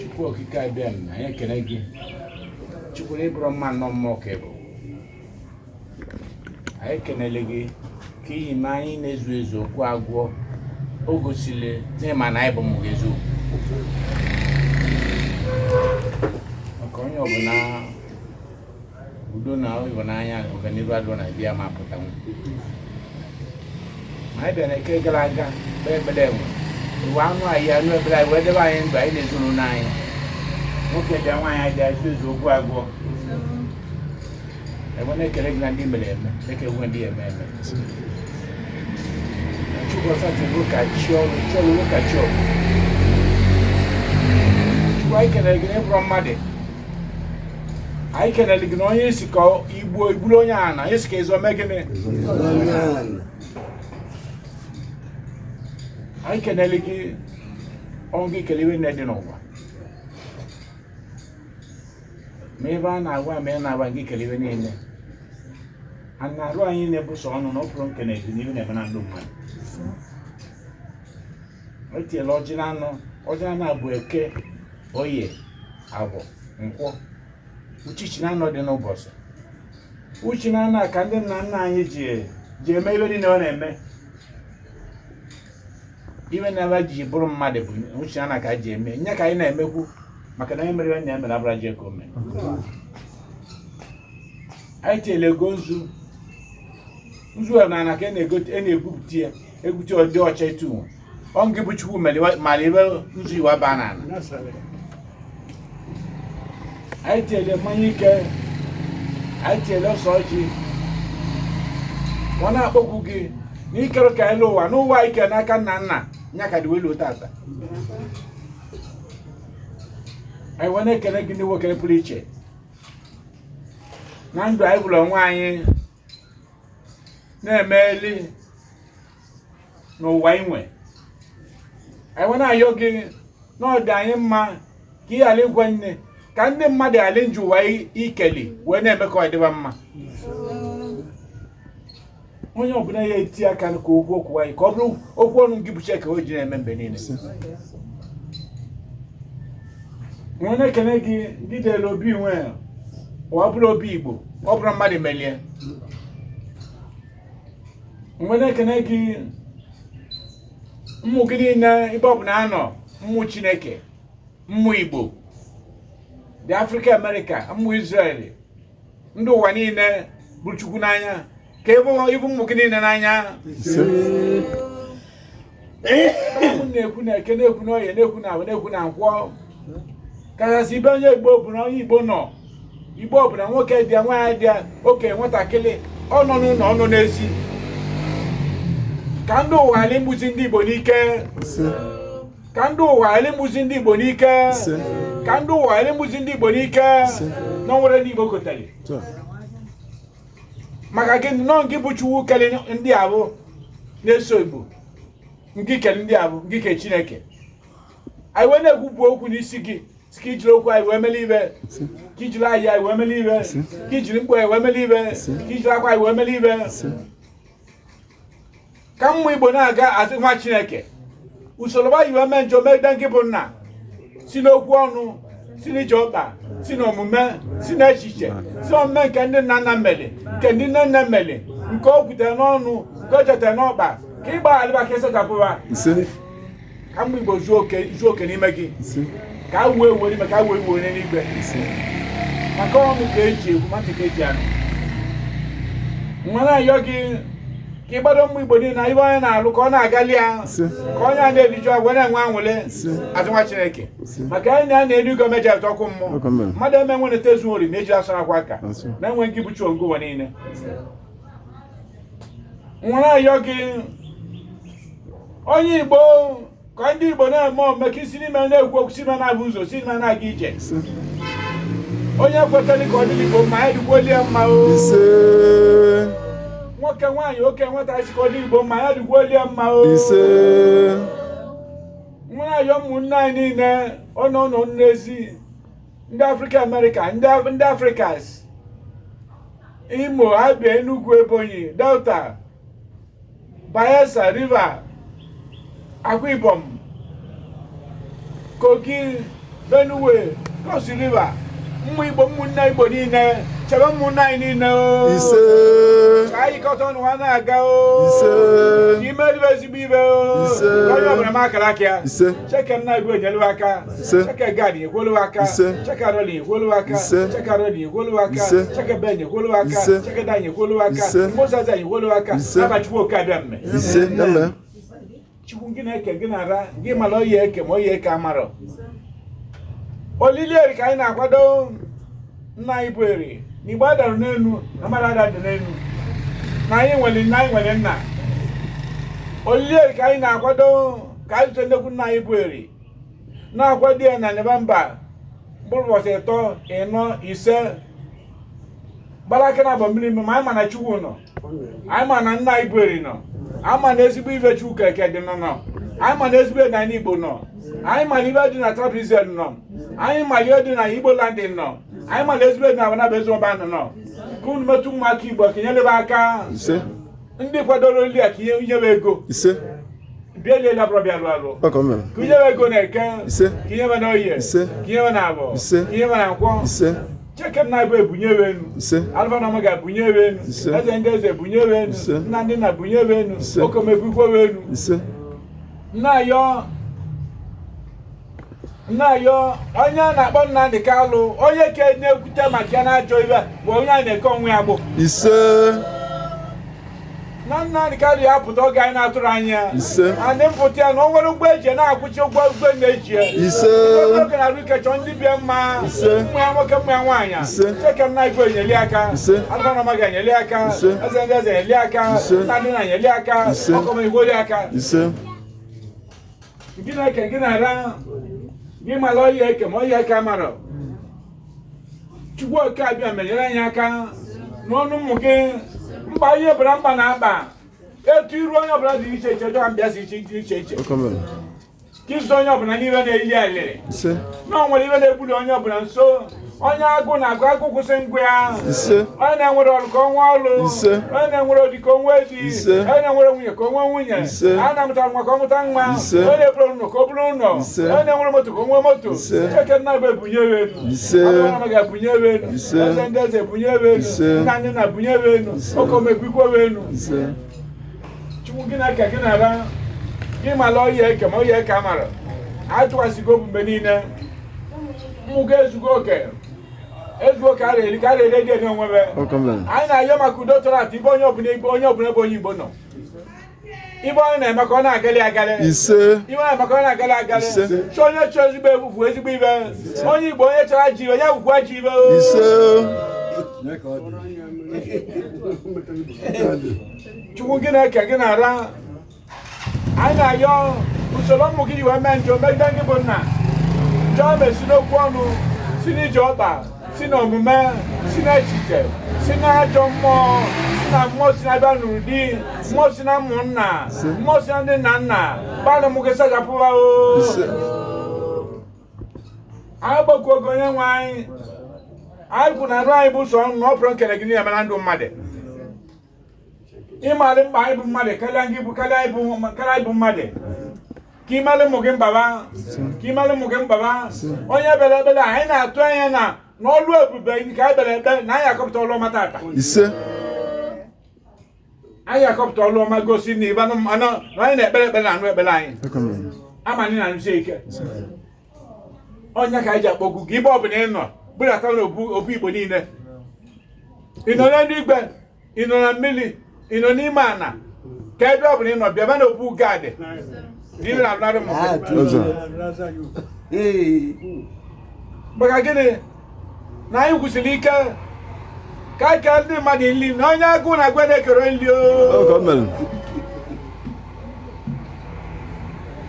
Chukwu Okike Abịama, anyị ekele gị. Chukwu, na ị bụrọ mmadụ, na ọ mmụọ ka ị bụ. Anyị ekenele gị ka iyi ma anyị na-ezu ezu okwu agwọ o gosiri na ị ma na anyị bụ ụmụ gị eziokwu, maka onye ọbụla udo na ịhụnanya, ọganihu adịrọ na bịa ma pụtanwu. Ma anyị bịara na eke gara aga kpee ekpere enwe iwe anụ anyị, anụ ekpere anyị wee debe anyị ndụ, anyị na ezinụlọ anyị, nwoke bịa, nwaanyị bịa, ezu ezu okwu agwọ enwe. Na-ekele gị na ndị mere eme, na-ekele ndị eme eme. Chukwu ọsatịbụ ka chi ọrụ, chi ọrụ ka chi ọrụ. Chukwu, anyị kelere gị na ị bụrọ mmadụ. Anyị kelere gị na onye ị sị ka i gbuo, i gburu onye a, na onye sị ka ị zọọ, mee gịnị. Anyị kelere gị ọnwụ gị, kele iwe nne dị n'ụwa, ma ebe a na-agwa ma ị na-agwa gị kele iwe niile a na-arụ anyị na-ebuso ọnụ na ọ pụrụ nkene gị na iwe na-eme na ndụ mmadụ. Etinyela ọjị na anọ, ọjị na anọ bụ eke, oye, avọ, nkwọ, uchichi na anọ dị n'ụbọchị. Uchi na anọ ka ndị nna nna anyị ji eme ibe niile ọ na-eme. Ibe na-ebe ji bụrụ mmadụ bụ uchi na anọ ka ji eme nye ka anyị na-emekwu, maka na onye mere ihe na-emere abụra ji ka o mere. Anyị tinyere ego nzu, nzu na ana ka a na-egwupụta ya, egwute ọ dị ọcha etu nwe ọ ngị bụ Chukwu mere mara ebe nzu iwa baa n'ala. Anyị tinyere mmanya ike, anyị tinyere ose ọjị, ọ na-akpọkwu gị na ikere ka elu ụwa n'ụwa ike n'aka nna nna nya ka dị welu tata. Anyị wee na-ekele gị ndị nwoke pụrụ iche na ndụ anyị bụrụ onwe anyị na-emeli n'ụwa inwe. Anyị wee na-ayọ gị na ọ dị anyị mma ka ị ghara ikwe nne ka ndị mmadụ ghara nji ụwa ikeli wee na-eme ka ọ dịba mma. Onye ọbụla ya eti aka ka okwu okwu anyị ka ọ bụrụ okwu ọnụ gị bụ Chineke o ji na-eme mgbe niile. Nwe na-ekene gị gị dere obi nwe ọ bụrụ obi Igbo, ọ bụrụ mmadụ melie. Nwe na-ekene gị mmụ gị niile ebe ọ bụla anọ, mmụ Chineke, mmụ Igbo dị Afrịka, Amerịka, mmụ Israel, ndị ụwa niile bụ Chukwu n'anya, ka ị vụ ụmụ gị niile n'anya. Na-ekwu na eke, na-ekwu na oye, na-ekwu na avọ, na-ekwu na nkwọ, kachasị ibe onye Igbo bụ na onye Igbo nọ, Igbo ọbụla, nwoke dị ya, nwaanyị dị ya, okenye, nwatakịrị, ọ nọ n'ụlọ, ọ nọ n'ezi, ka ndị ụwa ghara igbuzi ndị Igbo n'ike, ka ndị ụwa ghara igbuzi ndị Igbo n'ike, ka ndị ụwa ghara igbuzi ndị Igbo n'ike na o nwere ndị Igbo gotere. Maka gị nọ ngị bụ Chukwu kele ndị ahụ na-eso Igbo, ngị kele ndị ahụ, ngị ke Chineke. Anyị wee na-ekwupụ okwu n'isi gị, sị ka ijiri okwu anyị wee mele ibe, ka ijiri anyị anyị wee mele ibe, ka ijiri mkpu anyị wee mele ibe, ka ijiri akwa anyị wee mele ibe, ka mmụ Igbo na-aga azụ nwa Chineke. Usoro ba yiwe mee njọ megide ngị bụ nna, si n'okwu ọnụ, si n'ije ọkpa, si n'omume, si n'echiche, si omume nke ndị nna nna mmeli, nke ndị nne nne mmeli, nke o kwutere n'ọnụ, nke o chetara n'ọkpa, ka ị gbaghalịba, ka ị sachapụba, ka mmụ Igbo zuo oke, zuo oke n'ime gị, ka a wee were ime, ka a wee were n'igwe, maka ọnụ ka eji ekwu ma ntị ka eji anụ. Nwa na-ayọ gị ka ị gbado mmụ Igbo niile na ibe onye na-alụ ka ọ na-agali ya, ka onye a na-eliju agwa na-enwe anwụle azụ nwa Chineke, maka anyị na na-elu meji atụ ọkụ mmụọ mmadụ eme nwe na ezu ori na eji asụ akwa aka na-enwe nke bụ chi ụwa niile. Nwa na-ayọ gị onye Igbo, ka ndị Igbo na-eme omume ka isi n'ime na-ekwu okwu, si ime na-abụ ụzọ, si n'ime na-aga ije. Onye kwetara ka ọ dịrị Igbo mma, ya dịkwuolie mma o. Nwoke, nwaanyị, oke, nwata, sị ka ọ dị Igbo mma, ya dịkwuolie mma o. Nwa na-ayọ ụmụnne anyị niile ọ nọ nọ n'ezi, ndị Afrịka, Amerịka, ndị Afrịkas, Imo, Abia, Enugu, Ebonyi, Delta, Bayelsa, River, Akwa Ibom, Kogi, Benue, Cross River, ụmụ Igbo, ụmụnne Igbo niile, chebe ụmụnne anyị niile o. Ise. Ka anyị kọta ọnụ ha na-aga o. Ise. Ka ime eribe ezigbo ibe o. Ise. Ka onye ọbụla ma akara aka ya. Ise. Cheke nna Igbo enyelu aka. Ise. Cheke Gad nyekwelu aka. Ise. Cheke Arọli nyekwelu aka. Ise. Cheke Arọli nyekwelu aka. Ise. Cheke Ben nyekwelu aka. Ise. Cheke Dan nyekwelu aka. Ise. Moses nyekwelu aka. Ise. Naba Chukwu oke abịa mme. Ise. Amen. Chukwu gị na-eke gị na-ara gị mara oyi eke ma oyi eke amarọ. Olili eri ka anyị na-akwado nna anyị bụ eri na Igbo adarụ n'elu na mmadụ ada dị n'elu na anyị nwere nna, anyị nwere nna. Olili eri ka anyị na-akwado ka anyị zute nnekwu nna anyị bụ eri, na-akwado ya na November mkpụrụ ụbọchị 3, 4, 5 gbara aka na abọ mmiri, ma anyị ma na Chukwu nọ, anyị ma na nna anyị bụ eri nọ, anyị ma na ezigbo ife Chukwu keke dị nọ nọ, anyị ma na ezigbo na Igbo nọ, anyị ma na ibe dị na Trapezium nọ, anyị ma na ihe dị na Igbo land nọ, anyị ma na ezigbo dị na Abanaba Ezoba nọ nọ. Ka unu metụ ụmụaka Igbo ka nyelebe aka. Ise. Ndị kwadoro nri a ka ihe nyewe ego. Ise. Bịa lie labụrụ bịa alụ alụ. Ọkọ mere. Ka inyewe ego na eke. Ise. Ka inyewe na oye. Ise. Ka inyewe na abọ. Ise. Ka inyewe na nkwọ. Ise. Cheke nna Igbo ebunyewe enu. Ise. Alfa na Omega ebunyewe enu. Ise. Eze ndị eze ebunyewe enu. Ise. Nna ndị nna bunyewe enu. Ise. Okomebukwewe enu. Ise. Nna ayọ onye a na-akpọ Nnamdị Kalụ, onye ka na-ekwute maka ya na-ajọ ibe bụ onye a na-eke onwe ya bụ Ise. Na Nnamdị Kalụ ya pụta oge anyị na-atụrụ anya. Ise. Andị mpụta ya na o nwere ụgbọ eji na-akwụchi ụgwọ ụgbọ na-eji ya. Ise. Oge na-arụ ike chọọ ndị bịa mma. Ise. Ụmụ ya nwoke, ụmụ ya nwaanyị. Ise. Cheke nna Igbo enyeli aka. Ise. Alfa na Omega enyeli aka. Ise. Eze ndị eze enyeli aka. Ise. Nna ndị nna enyeli aka. Ise. Ọkọm aka. Ise. Gị na-eke gị na-ara gị mara oyi eke ma oyi eke amarọ. Chukwu oke abịa menyere anyị aka n'ọnụ ụmụ gị mkpa ihe bụla mkpa na-akpa etu iru onye ọbụla dị iche iche dọka mbịa si iche iche iche. Ọkọ mere. Ka ịzụ onye ọbụla n'ihe na-eyi alịrị. Ise. Na o nwere ihe na-egbuli onye ọbụla nso, onye agụ na-agụ agụ kwụsị ngụ ya. Ise. Onye na-enwere ọrụ ka ọ nwee ọrụ. Ise. Onye na-enwere odi ka o nwee di. Ise. Onye na-enwere nwunye ka o nwee nwunye. Ise. A na-amụta nwa ka ọ mụta nwa. Ise. Onye na-eburu ụlọ ka o buru ụlọ. Ise. Onye na-enwere moto ka o nwee moto. Ise. Cheke nna bụ ebunye elu. Ise. Alfa na ebunye elu. Ise. Eze ndị eze ebunye elu. Ise. Nna ndị nna bunye elu. Ise. Okomegwikwe elu. Ise. Chukwu gị na-eke gị na-ara gị mara oyi eke ma oyi eke amara atụkwasịgo obi mgbe niile mmụ gị ezugo oke ezugo oke ara eri ka ara eri dị onwebe. Ọkọ mere. Anyị na-ayọ maka udo tọrọ atọ ibe onye ọbụla Igbo, onye ọbụla ebe onye Igbo nọ, ibe onye na-eme ka ọ na-agali agali. Ise. Ibe na-eme ka ọ na-agali agali. Ise. Chọọ onye chọrọ ezigbo ebufu ezigbo ibe onye Igbo, onye chọrọ ajọ ibe ya bụkwa ajọ ibe o. Ise. Chukwu gị na-eke gị na-ara anyị na-ayọ usoro ụmụ gị ji wee mee njọ megide gị bụ nna, njọ mesi n'okwu ọnụ, si n'ije ọkpa, si n'omume, si n'echiche, si n'ajọ mmụọ, si na mmụọ si na-abịa n'ụdị mmụọ, si na ụmụnna, mmụọ si na ndị nna nna gbalị mụ gị sachapụwa o. Ise. Anyị gbakwuo oge onye nwe anyị, anyị kwụ na arụ anyị bụ sọ na ọ pụrụ nkele gị niile na ndụ mmadụ ịmalị mkpa anyị bụ mmadụ karịa gị bụ karịa anyị bụ karịa anyị bụ mmadụ, ka ịmalị ụmụ gị mkpaba, ka ịmalị ụmụ gị mkpaba. Onye bere ekpere anyị na-atụ anya na n'ọlụ ebube nke anyị bere ekpe na anyị akọpụta ọlụ ọma tata. Ise. Anyị akọpụta ọlụ ọma gosi na ibe anụ na anyị na-ekpere ekpere na anụ ekpere anyị. Ọkọ mere. Ama anyị na-arụsi ike ọnya ka anyị ji akpọkwu gị ibe ọbụla ị nọ budata n'obu obu Igbo niile, ị nọ n'elu igwe, ị nọ na mmiri, ị nọ n'ime ana, ka ebe ọbụla ị nọ bịaba n'obu gadị na alụnarị mụ. Ọzọ. Maka gịnị na anyị kwụsịrị ike ka anyị kee ndị mmadụ nli na onye agụụ na agwa na-ekere nli o. Ọkọ mere.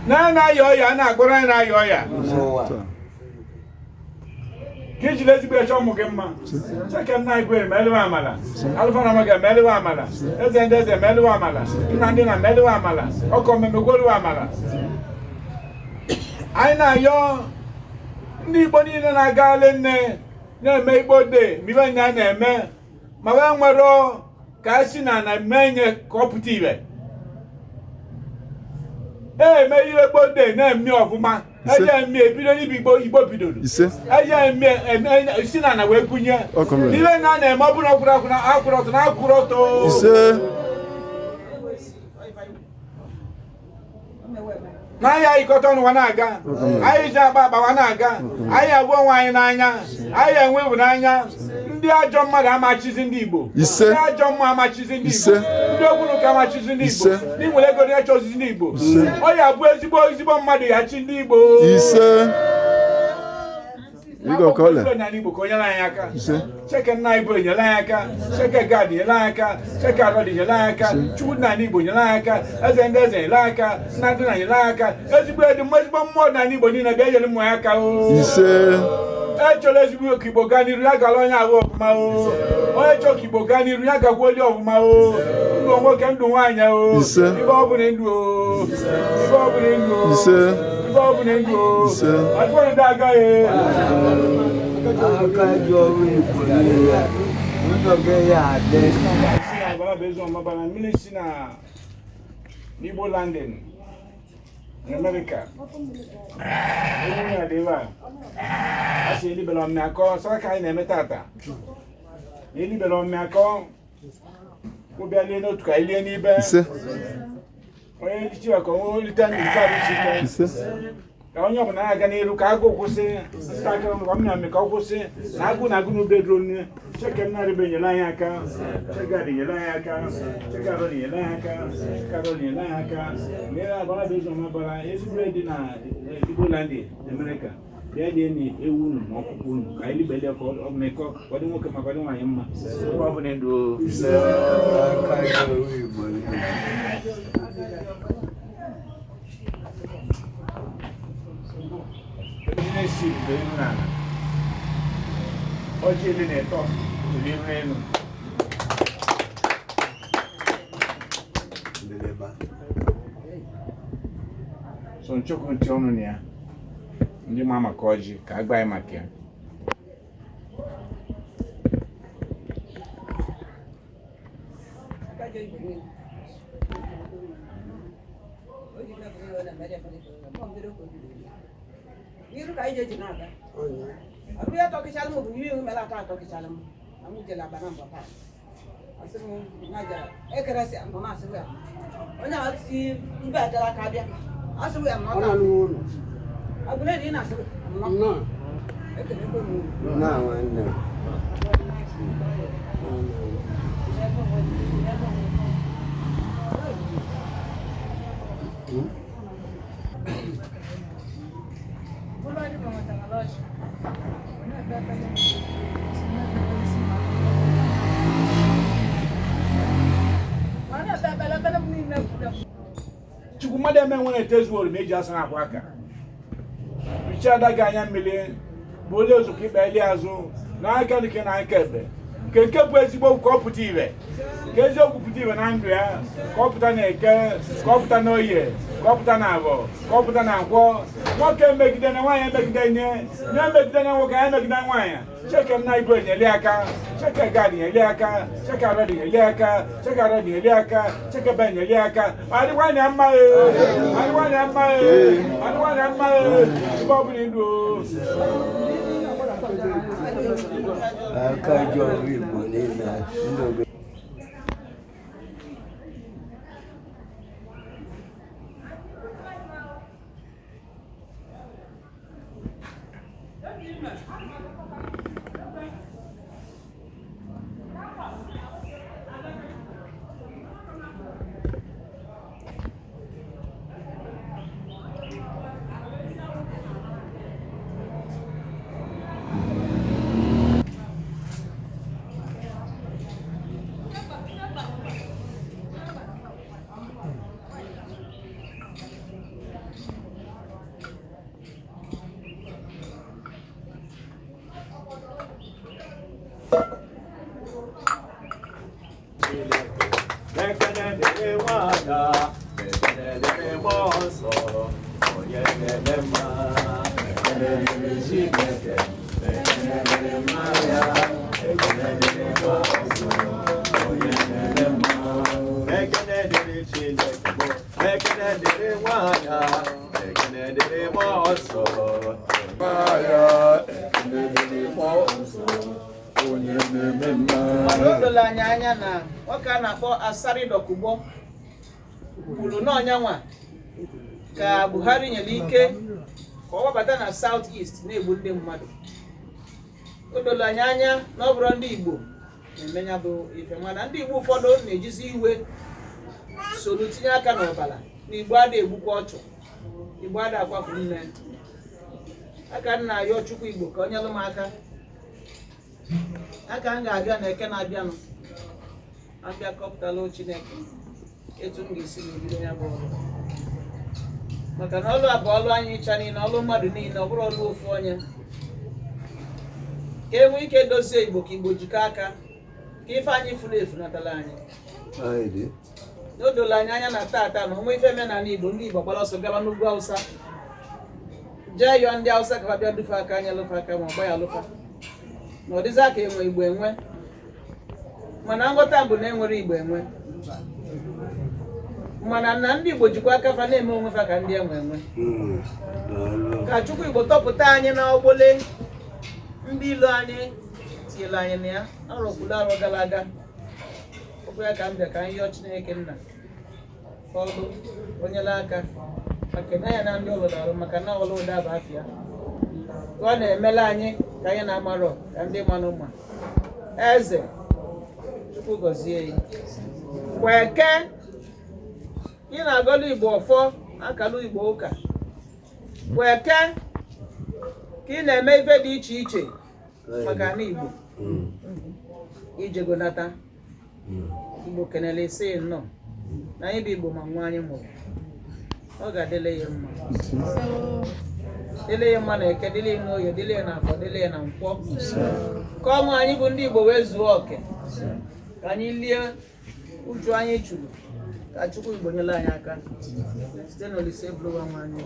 Na a na-aya ọya a na-agwara anyị na-aya ọya ka ijiri ezigbo eche ụmụ gị mma. Cheke nna igwe emeliwe amala, Alfa na Omega emeliwe amala, eze ndị eze emeliwe amala, nna ndị na emeliwe amala, ọkọ mmemmegworiwe amala. Anyị na-ayọ ndị Igbo niile na-agagharị nne na-eme Igbo de ma ibe nya na-eme ma wee nwere ka a si na na mee nye ka ọ pụta ibe. Eme ihe gbode na-eme ọfụma. Ise. Eje eme ebido n'ibi Igbo Igbo bidoro. Ise. Eje eme eme si na na wee gụnye. Ọkụ mere. Ihe na na-eme ọ bụrụ akwụrụ akwụrụ akwụrụ ọtọ na akwụrụ ọtọ. Ise. Na anyị ayịkọta ọnụ wa na-aga, anyị ji akpa akpa wa na-aga, anyị abụọ onwe anyị n'anya, anyị enwe ịhụnanya. Ndị ajọ mmadụ amachizi ndị Igbo. Ise. Ndị ajọ mmụọ amachizi ndị Igbo. Ise. Ndị okwuru ka amachizi ndị Igbo. Ise. Ndị nwere ego na-eche ozizi ndị Igbo. Ọ ya bụ ezigbo ezigbo mmadụ ya chi ndị Igbo. Ise. Igwe ka ọlẹ. N'ala Igbo ka o nyere anyị aka. Ise. Cheke nna Igbo enyere anyị aka. Cheke Gad nyere anyị aka. Cheke Arọdị nyere anyị aka. Chukwu nna Igbo nyere anyị aka. Eze ndị eze nyere anyị aka. Nna ndị nna nyere anyị aka. Ezigbo edi ezigbo mmụọ n'ala Igbo niile bịa nyere ụmụ ya aka o. Ise. Echọrọ ezigbo ka Igbo gaa n'iru ya gara onye ahụ ọfụma o. Onye chọrọ ka Igbo gaa n'iru ya gakwa oli ọfụma o. Ndụ nwoke ndụ nwaanyị o. Ise. Ibe ọ bụla ndụ o. Ibe ọ bụla ndụ o. Ise. Ibe ọ bụla ndụ o. Ise. Atụrụ ndị agaghị. Aka ji ọrụ Igbo niile, ndụ gị ya adị. Si na agbara bụ ezi ọmabara mmiri si na n'Igbo landing na Amerịka. Ewu ya dị ebe a. A sị elibere ọmị akọ saraka anyị na-eme tata. Na elibere ọmị akọ ụbịa lie n'otu ka anyị lie n'ibe. Ise. Onye nchichi ka o lite ndụ nke arụ isi ike. Ise. Ka onye ọbụla na-aga n'iru ka agụụ kwụsị ntakịrị ngwa mmiri amị ka ọ kwụsị na agụụ na agụ n'ube duru nne. Cheke nnarịbe nyere anyị aka. Chegadi nyere anyị aka. Chegarọdị nyere anyị aka. Chekarọdị nyere anyị aka. Nyere agbara bụ ụzọ mabara ezigbo dị na Igbo land Amerịka. Bịa lie na ewu unu ma ọkụkọ unu ka anyị libelie ka ọ mekọ ka ọ dị nwoke maka ọ dị nwaanyị mma. Ebe ọ bụla ndụ. Aka ji ọrụ Igbo niile. Na-esi mgbe elu n'ala. Ọjị elu na-eto elu elu elu. Ndeleba. So nchekwu ntị ọnụ na ya ndị ma maka ọjị ka a gba anyị maka ya. Iru ka ije ji na-aga. Ọbụ ya tọkịchalụ m bụ ihe ihu mere atọ atọkịchalụ m. Na m jere aba na mbọ taa. Asị m na jere ekeresị mbọ m asị ya. Onye a si mbe atara aka bịa. Asị ya m nọta. Ọ bụ na ị na-asị m nọ. Ekelekwe m unu. Nna nwanne. Chukwu mmadụ eme nwere etezu oroma eji asa na akwa aka richaa ada gị anya mmiri bụ onye ozukọ ikpe eli azụ n'aka nke na aka ekpe nke nke bụ ezigbo okwu ka ọ pụta ire ka eziokwu pụta ire na ndụ ya ka ọ pụta na eke ka ọ pụta na oye ka ọ pụta na avọ ka ọ pụta na nkwọ. Nwoke emegide na nwaanyị emegide nye nye emegide na nwoke ya emegide nwaanyị. Cheke m na ibu enyeli aka. Cheke gad nyeli aka. Cheke arọdị nyeli aka. Cheke arọdị nyeli aka. Cheke be nyeli aka. Adịkwa na mma ee, adịkwa na mma ee, adịkwa na mma ee. Ebe ọ bụla ndụ. Aka ji ọrụ Igbo niile, ndụ gị. Ekene dịrị nwada, ekene dịrị mmụọ nsọ, onye na-eme mma. Ekene dịrị Chineke, ekene dịrị Maria, ekene dịrị mmụọ nsọ, onye na-eme mma. Ekene dịrị Chineke bụ Ekene dịrị nwada, ekene dịrị mmụọ nsọ. Mana o doro anyị anya na nwoke a na-akpọ Asari Dokubo kwuru na ọnyanwa ka Buhari nyere ike ka ọ wabata na South East na-egbu ndị mmadụ. O doro anyị anya na ọ bụrụ ndị Igbo na-eme ya bụ ife, mana ndị Igbo ụfọdụ na-ejizi iwe soro tinye aka n'ọbara na Igbo ada egbukwa ọchụ, Igbo ada akwafu nne. Aka nna ayọ Chukwu Igbo ka o nyelụ m aka. Aka m ga-abịa na eke na-abịanụ abịa kọpụtalụ Chineke etu m ga-esi na-ebido ya bụ ọrụ, maka na ọlụ a bụ ọlụ anyị ịcha niile, ọlụ mmadụ niile, ọ bụrụ ọlụ ofu onye. Ka e nwee ike dozie Igbo, ka Igbo jikọọ aka, ka ife anyị furu efu natala anyị. Na o doro anyị anya na taata na onwe ife eme n'ala Igbo, ndị Igbo gbara ọsọ gaba n'ugwu Awụsa jee yọọ ndị Awụsa ka ha bịa dufe aka anya lụfe aka ma ọ gba ya lụfa, na ọ dịzị aka enwe Igbo enwe. Mana nghọta bụ na enwere Igbo enwe, mana na ndị Igbo jikwa aka fa na-eme onwe fa ka ndị enwe enwe. Ka Chukwu Igbo tọpụta anyị na ogbole ndị ilo anyị tinyere anyị na ya arọkwuru arọ gara aga. Okwu ya ka m bịa ka anyị yọọ Chineke nna ka ọlụ onyere aka maka na ya na ndị ọlụ arụ, maka na ọlụ ụda bụ afịa ka ọ na-emela anyị ka anyị na-amarọ ka ndị manụ ma eze. Chukwu gọzie ya. Kweke ị na-agọlụ Igbo ọfọ akalụ Igbo ụka, kweke ka ị na-eme ife dị iche iche maka na Igbo ijegonata Igbo kenele isi nnọọ na anyị bụ Igbo ma nwa anyị mụrụ ọ ga-adịle ya mma, dịle ya mma na eke, dịle ya n'oye, dịle ya na afọ, dịle ya na nkwọ, ka ọnwa anyị bụ ndị Igbo wee zuo oke, ka anyị lie uju anyị chụrụ. Ka Chukwu Igbo nyere anyị aka site n'Olise bụrụwa nwa anyị.